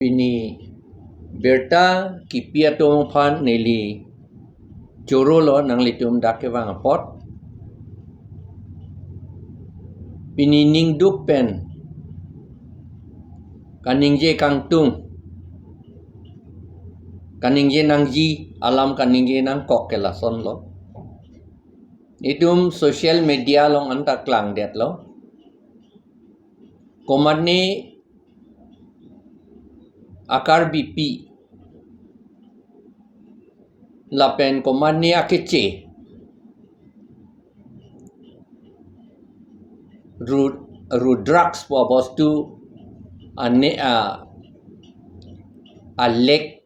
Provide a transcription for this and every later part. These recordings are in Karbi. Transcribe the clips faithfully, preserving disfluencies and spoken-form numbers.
Pini birta kipi atum aphan neli choro lo nanglitum dak kevang apot. Pini ningduk pen kaningje kangtung, kaningje nangji alam kaningje nangkok ke lason lo. Itum social media along anta klangdet lo. Komatne a-Karbipi lapen komatne a-Keche Ru-, Rudraks pu abostu ane a, alek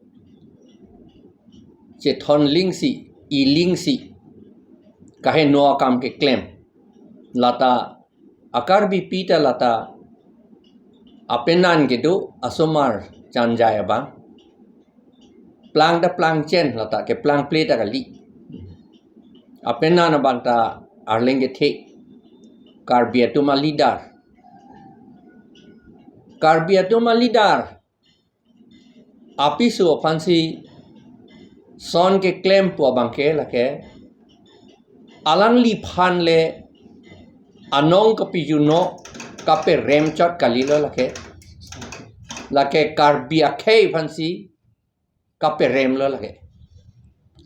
chethon lingsi, ilingsi kaheno akam keklem. Lata a-Karbipi ta lata apenan kedo asomar chanjai abang. Plang ta plangchen, lata keplang ple ta kali. Apenan abang ta arleng kethe. Karbi atum a-leader. Karbi atum a-leader apiso aphansi son keklem pu abang ke lake alangliphan le anong kapijuno kaperem chot kalilo lake. Lake Karbi akhei aphansi kaperem lo lake.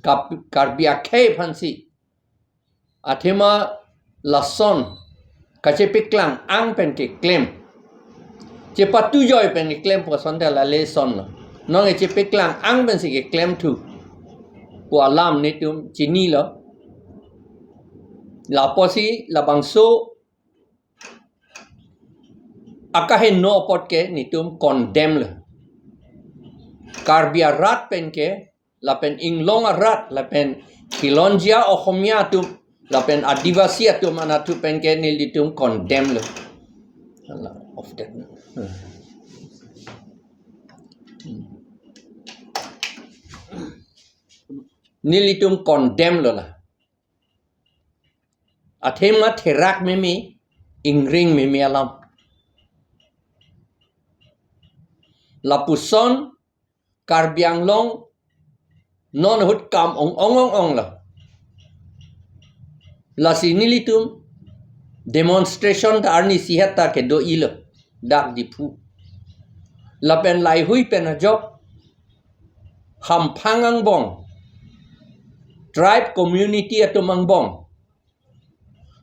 Kap-, Karbi akhei aphansi athema lason kachepeklang ang pen keklem, chepatujoi pen keklem pu ason ta lale son lo. Nonke chepeklang ang pensi keklem thu pu alam netum chinilo. Lapusi labangso akaheno apot ke netum condemn lo. Karbi arat pen ke lapen inglong arat, lapen Khilonjia Ohomia atum, lapen Adivasi atum anatthu pen ke nelitum condemn lo. Allah, off that. Nelitum condemn lo la. Athema therak meme, ingring meme alam. Lapuson Karbi Anglong non ahut kam ong ong ong ong lo. Lasi nelitum demonstration ta arnisi het ta kedo-ilo dak Diphu. Lapen laihui pen ajok hamphang angbong, tribe community atum angbong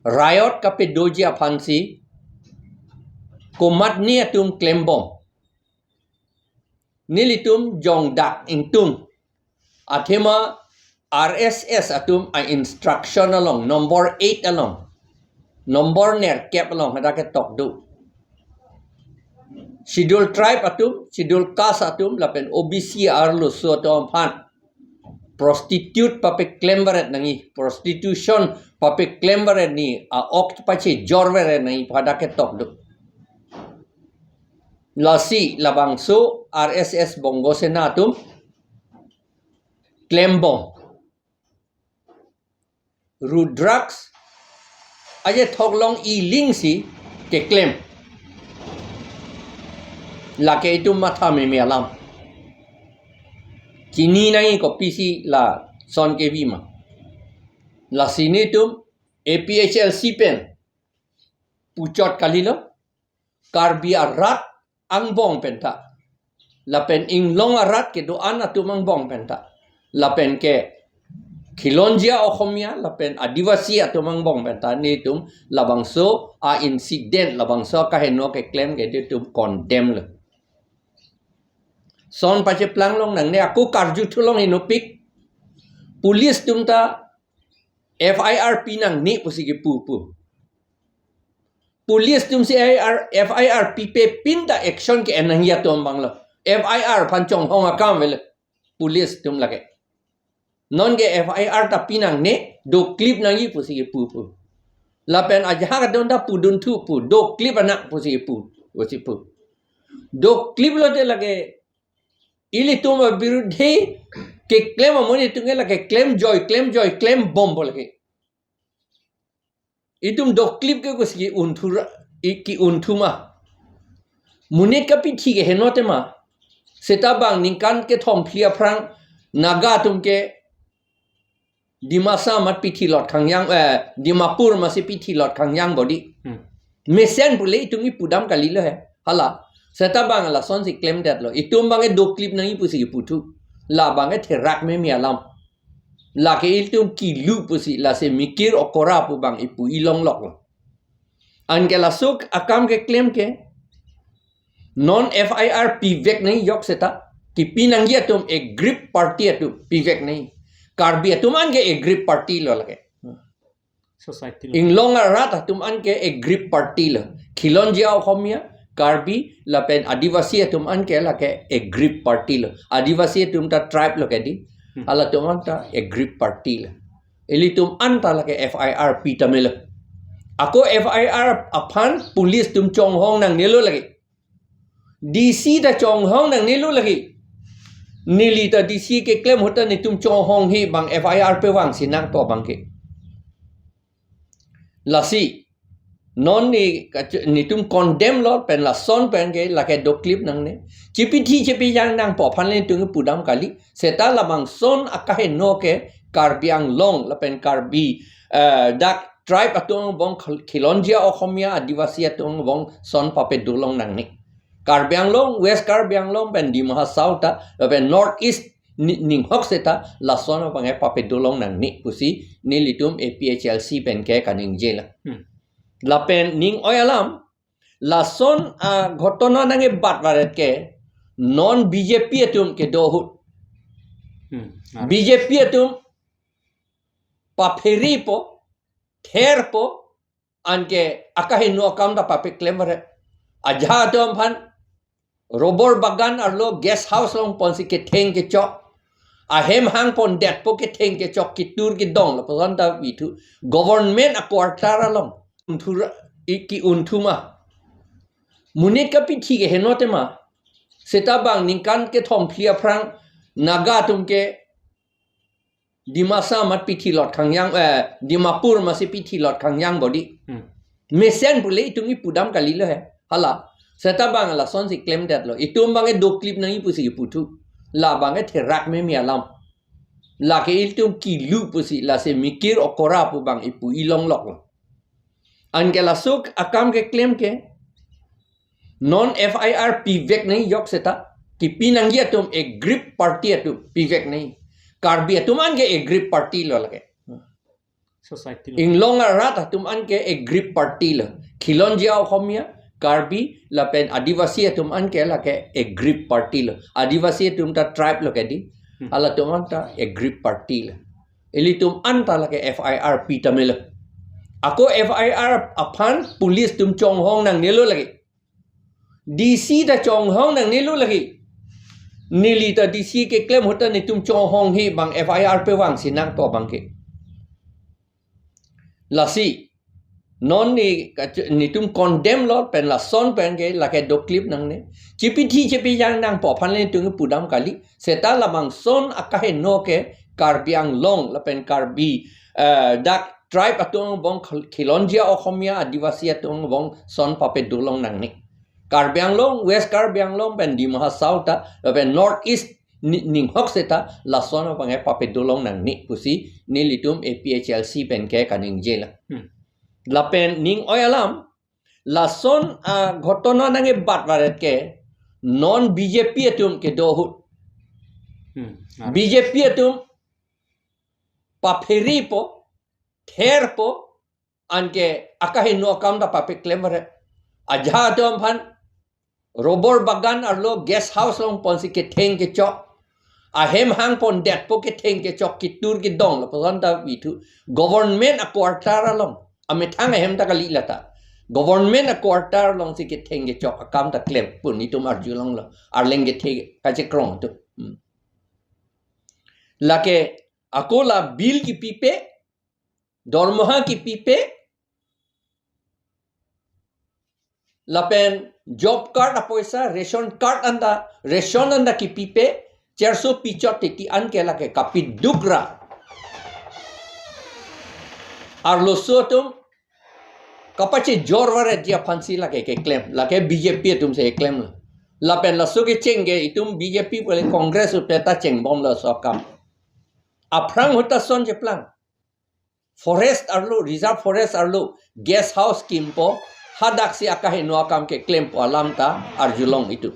riot kapedoji aphansi komatne atum klembom. Nelitum jongdak ingtung. Athema R S S atum a-instruction along, number eight along, number nerkep along hadak ketok do. Schedule tribe atum, schedule caste atum, lapen O B C arloso atum aphan prostitute papeklem varet nangji, prostitution papeklem varet nangji, a-ok pachejor varet nangji pu hadak ketok do. Lasi labangso R S S Bongo Sena atum klembom. Rudraks aje thoklong ilingsi keklem. Lake itum matha meme alam. Chini nangji kopisi lason kevi ma. Lasi netum A P H L C pen puchot kalilo. Karbi arat angbong penta, lapen inglong arat kedo-an atum angbong penta, lapen ke Khilonjia Ohomia lapen Adivasi atum angbong penta netum labangso a-incident, labangso akaheno keklem ke netum condemn lo. Son pacheplang long nangne, ako karju thu long henopik. Police atum ta F I R pi nangne pusi kepu pu. Police atumsi I R, F I R pipe pin ta action ke-en nangji atum abang lo. F I R aphan chonghong akam avelo police atum lake. Nonke F I R ta pi nangne, doklip nangji pusi kepu pu. Lapen ajahak adon ta pudun thu pu, doklip anak pusi kepu, pusi pu. Doklip lote lake ilitum abirudhe keklem amonit atum ke lake klemjoi, klemjoi, klembompo lake. Itum doklip ke kosi ki-un thu ra, i ki-un thu ma. Monit kapithi ke heno tema. Seta bang ningkan kethom phli aphrang Naga atum ke Dimasa amat pithi lot khangjang, eh, Dimapur amatsi pithi lot khangjang bodi. Hmm. Mesen pule itum ipu dam kalilo he. Hala. Seta bang lasonsi klemdetlo. Itum bang e doklip nangji pusi ipu thu. La bang e therak meme alam. Lake itum kilu pusi lasi mikir okora pu bang ipu ilongloklo. Anke laso akam keklem ke non F I R pivek nangji jok seta, kipi nangji atum aggrieved party atum pivek nangji. Karbi atum anke aggrieved party lo lake. Society lo. Inglong arat atum anke aggrieved party lo. Khilonjia Okhomia, Karbi, lapen Adivasi atum anke lake aggrieved party lo. Adivasi atum ta tribe lo ke di. Hmm. Halatum anta aggrieved party lo. Ilitum anta lake F I R pi tame lo. Ako F I R aphan police atum chonghong nangnelo lake. D C ta chonghong nangnelo lake. Neli ta D C keklem ahut ta netum chonghong he bang F I R pevangsi nangpo bang ke. Lasi. Non ne kach-, netum condemn lo pen lason pen ke lake doklip nangne. Chipithi chipijang nangpo aphan le netum ipu dam kali. Seta labangson akaheno ke Karbi Anglong lapen Karbi, eh, dak tribe atum angbong khil-, Khilonjia Okhomia Adivasi atum angbong son pape dolong nangne. Karbi Anglong, West Karbi Anglong pen Dima Hasao ta, lapen North East ni-, ninghok seta lason abang e pape dolong nangne pusi nelitum A P H L C pen ke kaningje la. Hmm. Lapen ning oi alam, lason aghotona nangkebat varet ke non B J P atum kedo ahut. Hmm. B J P atum paphere po, ther po, anke akaheno akam ta pape klem varet. Ajahak atum aphan rubber bagan arlo guest house along ponsi ketheng kechok. Ahem hang pondetpo ketheng kechok kitur kidong lapuson ta vithu. Government a-quarter along. Unthura, i-, ki-un thu ma. Monit kapithi keheno te ma. Seta bang ningkan kethom phli aphrang Naga atum ke Dimasa amat pithi lot khangjang, eh, Dimapur amatsi pithi lot khangjang bodi. Hmm. Mesen pule itum ipu dam kalilo he. Hala. Seta bang lasonsi klemdetlo. Itum bang e doklip nangji pusi ipu thu. La bang e therak meme alam. Lake itum kilu pusi lasi mikir okora pu bang ipu ilongloklo. Anke laso akam keklem ke non F I R pivek nangji jok seta, kipi nangji atum aggrieved party atum pivek nangji. Karbi atum anke aggrieved party lo lake. Society lo. Inglong arat atum anke aggrieved party lo. Khilonjia Okhomia, Karbi, lapen Adivasi atum anke lake aggrieved party lo. Adivasi atum ta tribe lo ke di. Hmm. Halatum anta aggrieved party lo. Ilitum anta lake F I R pi tame lo. Ako F I R aphan police atum chonghong nangnelo lake. D C ta chonghong nangnelo lake. Neli ta D C keklem ahut ta netum chonghong he bang F I R pevangsi nangpo bang ke. Lasi. Non ne kach-, netum condemn lo pen lason pen ke lake doklip nangne. Chipithi chipijang nangpo aphan le netum ipu dam kali. Seta labangson akaheno ke Karbi Anglong lapen Karbi, eh, dak tribe atum angbong khil-, Khilonjia Okhomia Adivasi atum angbong son pape dolong nangne. Karbi Anglong, West Karbi Anglong pen Dima Hasao ta, lapen North East ni-, ninghok seta lason abang e pape dolong nangne pusi nelitum A P H L C pen ke kaningje la. Hmm. Lapen ning oi alam, lason aghotona nangkebat varet ke non B J P atum kedo ahut. Hmm. B J P atum paphere po, ther po, anke akaheno akam ta pape klem varet. Ajahak atum aphan rubber bagan arlo guest house along ponsi ketheng kechok. Ahem hang pondetpo ketheng kechok kitur kidong lapuson ta vithu. Government a-quarter along. Amethang ahem ta kali lata. Government a-quarter alongsi ketheng kechok akam ta klem pu netum arjulonglo. Arleng kethe kachekrong atum. Hmm. Lake ako la bill kipipe, dormoha kipipe, lapen job card apoisa, ration card anta, ration anta kipipe, cherso pichot titi anke lake kapiduk ra. Arloso atum kapachejor varetji aphansi lake keklem, lake B J P atumsi klemlo. Lapen laso kecheng ke itum B J P pule Congress upe ta chengbomlo laso akam. Aphrang ahut ta son cheplang. Forest arlo, reserve forest arlo, guest house kimpo, hadaksi akaheno akam keklempo alam ta arjulong itum.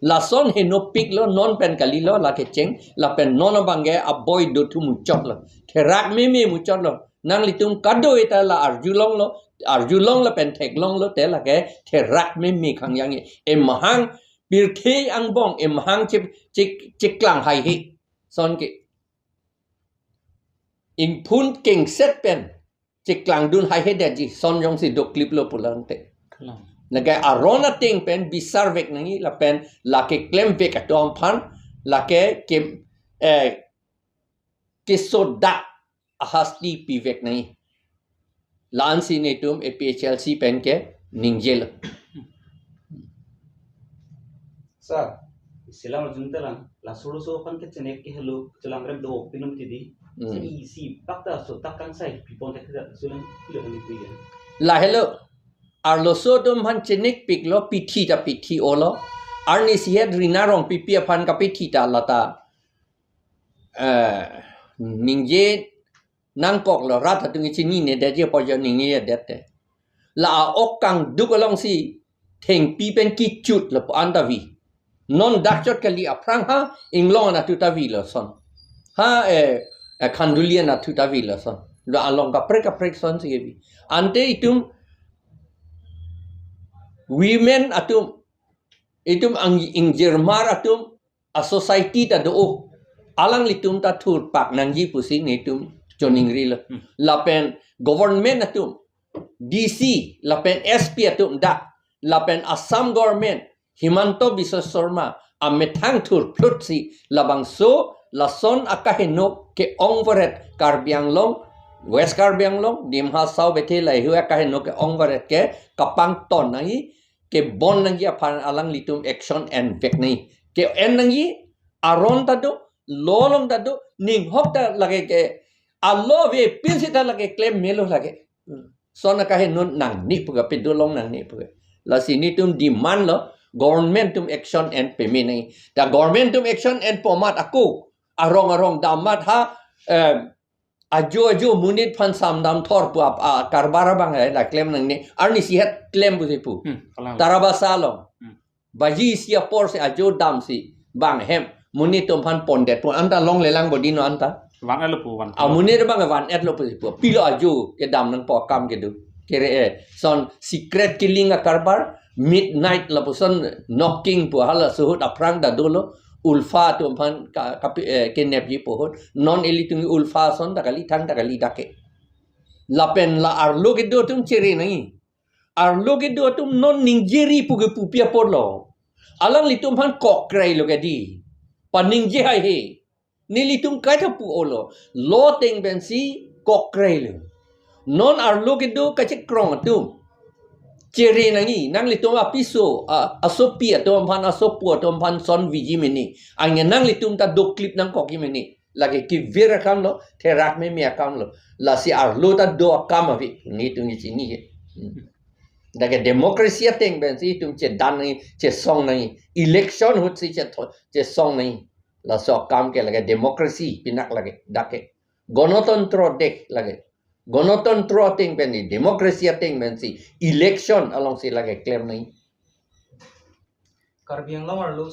Lason henopiklo, non pen kalilo la kecheng, lapen non abangke aboi do thu muchotlo. Therak meme muchotlo. Nanglitum kado-i ta la arjulonglo, arjulong lapen theklonglo te lake therak meme khangjang-i. Emahang pirthe angbong, emahang chip, chik, chiklang haihe. Son ke. Ingphun kengset pen chiklangdun haihedetji, son jongsi dokliplo pulang te. Kalang. Lake aron ateng pen bisar vek nangji lapen lake klem vek atum aphan lake ke, eh, kesodak ahasti pi vek nangji. La-ansi netum A P H L C pen ke ningjelo. Sir, isi alam arjun telang, laso laso aphan ke chenek ke helo, chelang rem do pinum tidi. Hmm. Si isi pak ta so tak kangsai pipon tak tidak sulang pilo kami puya. Lahelo, arloso atum aphan chenekpiklo, pithi ta pithi-olo. Arnisi het Rina Rongpipi aphan kapithi ta lata, eh, ningje nangkoklo, rat atum kechinine detji apot jo ningjedet te. La a-ok kangduk alongsi thengpi pen kichut lapu-an ta vi. Non dakchot kali aphrang ha Inglong anatthu ta vilo son. Ha, eh, eh, Khanduli anatthu ta vilo son. La along kaprek kaprek sonsi kevi. Ante itum women atum, itum ang ingjirmar atum, a-society ta do. Alanglitum ta thurpak nangji pusi netum choningrilo. Hmm. Lapen government atum, D C, lapen S P atum dak, lapen Assam government, Himanta Biswa Sarma, amethang thurphlutsi labangso lason akaheno ke-ong varet Karbi Anglong, West Karbi Anglong, Dima Hasao bethe laheihui akaheno ke-ong varet ke kapangton nangji, kebon nangji aphan alanglitum action en vek nangji. Ke-en nangji, aron ta do, law along ta do, ninghok ta lake ke, a-law avepin seta lake klem melo lake. Hmm. Son akaheno nangne pu ke, pedolong nangne pu ke. Lasi netum demand lo, government atum action en peme nangji. Ta government atum action enpo amat ako, arong arong dam amat ha, eh, ajo ajo monit aphan samdam thor pu ap, a, karbar abang hai la klem nangne. Arnisi het klem pusi pu. Hmm, kalang. Tarabasa along. Hmm. Baji isi aporsi ajo damsi bang hem monit atum aphan pondet pu anta longlelang bodi no anta. Van-etlo pu van. A monit abang van-etlo pusi pu. Pilo ajo kedam nangpo akam kedo. Kere-e. Son secret killing akarbar, midnight lapuson knocking pu halaso ahut aphrang ta dolo. Ulfa atum aphan ka, kapi, eh, kenepji pu ahut. Non ilitum ulfa ason ta kali, thang ta kali dak ke. Lapen la arlo kedo atum chere nangji. Arlo kedo atum non ningjeri pu ke pupi aporlo. Alanglitum aphan kokreilo ke di. Paningje haihe. Nelitum kaita pu-olo. Law ateng pensi kokreilo. Non arlo kedo kachekrong atum chere nangji, nanglitum apiso, a, asopi atum aphan, asopo atum aphan son viji mene. Anke nanglitum ta doklip nangkokji mene. Lake kevir akamlo, therak meme akamlo. Lasi arlo ta do akam ave, netum kechini ke. Hmm. Lake democracy ateng pensi itum chedan nangji, chesong nangji. Election ahutsi chetho-, chesong nangji. Laso akam ke lake democracy pinak lake, dak ke. Gonotantro dek lake. Gonotantro ateng pen ni, democracy ateng pensi election alongsi lake klem nangji. Karbi Anglong arlo